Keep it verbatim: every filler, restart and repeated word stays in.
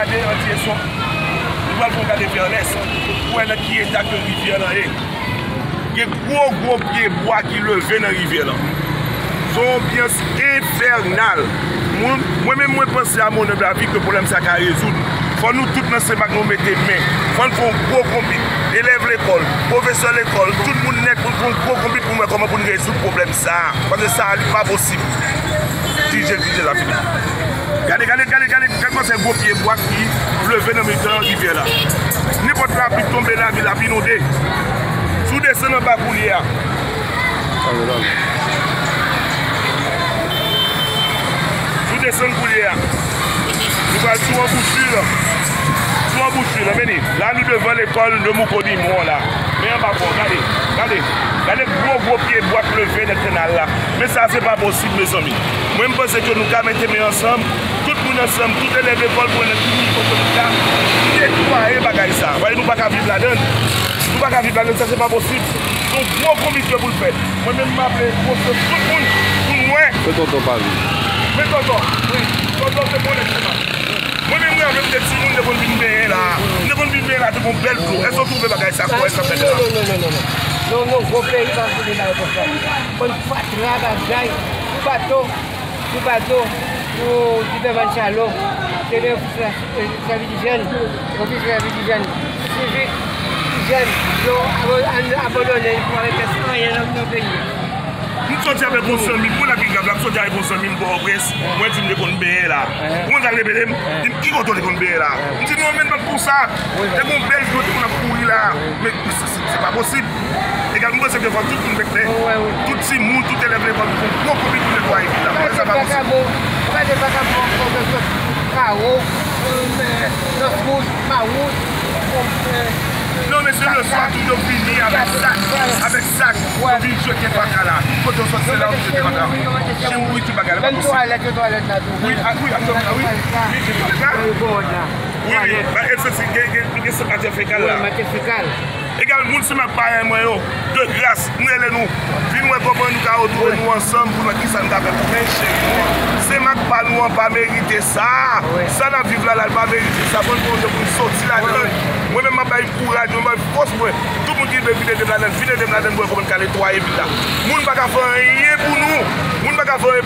Gade Antye Son. Nou pral fè yon gade Vènès pou wè nan ki eta ke rivyè lan ye. Gen gwo, gwo pye bwa ki leve nan rivyè lan. Se yon anbyans enfènal. Mwen, mwen menm, mwen panse a mon humble avis ke pwoblèm sa ka rezoud. Fò nou tout nan Senmak nou mete men. Fò n fè yon gwo konbit. Elèv lekòl, pwofesè lekòl, tout moun nèt pou n fè yon gwo konbit pou n wè kòman pou n rezoud pwoblèm sa. Paske sa, li pa posib. DJ, DJ la fini. Gade, gade, gade, gade, gade kòman se gwo pye bwa ki leve nan mitan rivyè la. Nenpòt lapli tonbe, lavil ap inonde. Si w desann anba koulye a, si w desann koulye a, nou pral sou anbouchi la. Sou anbouchi la, men li. La, nou devan lekòl de Mouko Dimon la. Men anba pon, gade, gade. Gade gwo, gwo pye bwa k leve nan kanal la. Men sa, se pa posib, mezanmi. Mwen, m panse ke nou ka mete men ansanm, tout moun ansanm, tout elèv lekòl, pou wè nan ki nivo ke nou ka netwaye bagay sa. Paske nou pa ka viv ladan l. Nou pa ka viv ladan l, sa se pa posib. Se yon gwo konbit ke pou l fèt. Mwen menm, m aple pwofesè, tout moun pou n wè. Men tonton pa vin. Men tonton. Wi. Tonton se bon nèg, se pa. Mwen menm, mwen avèk de timoun, te konn vin benyen la. M te konn vin benyen la, te gon bèl dlo. Èske w twouve bagay sa kò, èske sa fè la? Non, non, non, non, non. Non, non, gwo peyi pa vle bagay konsa. Konn fatra bagay, pou bato, pou bato, pou Tipeman Chalo, te gen ofis la, eh, sèvis di jèn, ofis sèvis di jèn, sivik, di jèn, yo abo-, an-, abandone pou al fè anyen nan, nan peyi. M soti avèk yon zanmi m, mwen la pi grav la, m soti avèk yon zanmi m Pòtoprens, mwen di m te konn benyen la. Ou konn sa l repete m? Di m, "Ki kote w te konn benyen la?" M di, "Non, men, pa t konsa. Te gon bèl dlo te konn ap kouri la." Men se, se, se pa posib. Egal, m panse ke fò tout moun mete men. Tout timoun, tout elèv lekòl, fè yon gwo konbit pou netwaye vil la. Mwen, sa pa posib. Gade vakabon, gade vakabon, Kawo, eh, Nòt Wouj, Mawout, eh, Non, mesye, le swa, tout yo vini avèk sak, avèk sak. Yo vin jete fatra la. Kote yo soti, se la yo vin jete fatra. Chenbri, tout bagay la, pa posib. Menm twalèt, yo twalèt la tou. Wi, a, wi, aktyèlman la, wi. Wi, gen twalèt la. Wi, wi. Ba, e se, se, gen, gen, gen, gen se matyè fekal la. Wi, matyè fekal. Egal, moun Senmak parèy mwen yo, de gras, m rele nou. Vin wè kòman nou ka retwouve nou ansanm pou n wè kisa n ka fè pou men cheri nou an. Senmak pa nou an pa merite sa. Sa n ap viv la, la, l pa merite sa. Fò n fè yon jan pou n soti ladan l. Mwen menm, m ap bay kouraj, mwen bay fòs mwen. Tout moun ki vle vin ede m ladan l, vin ede m ladan l, mwen kòman n ka netwaye vil la. Moun pa ka fè anyen pou nou. Moun pa ka fè anyen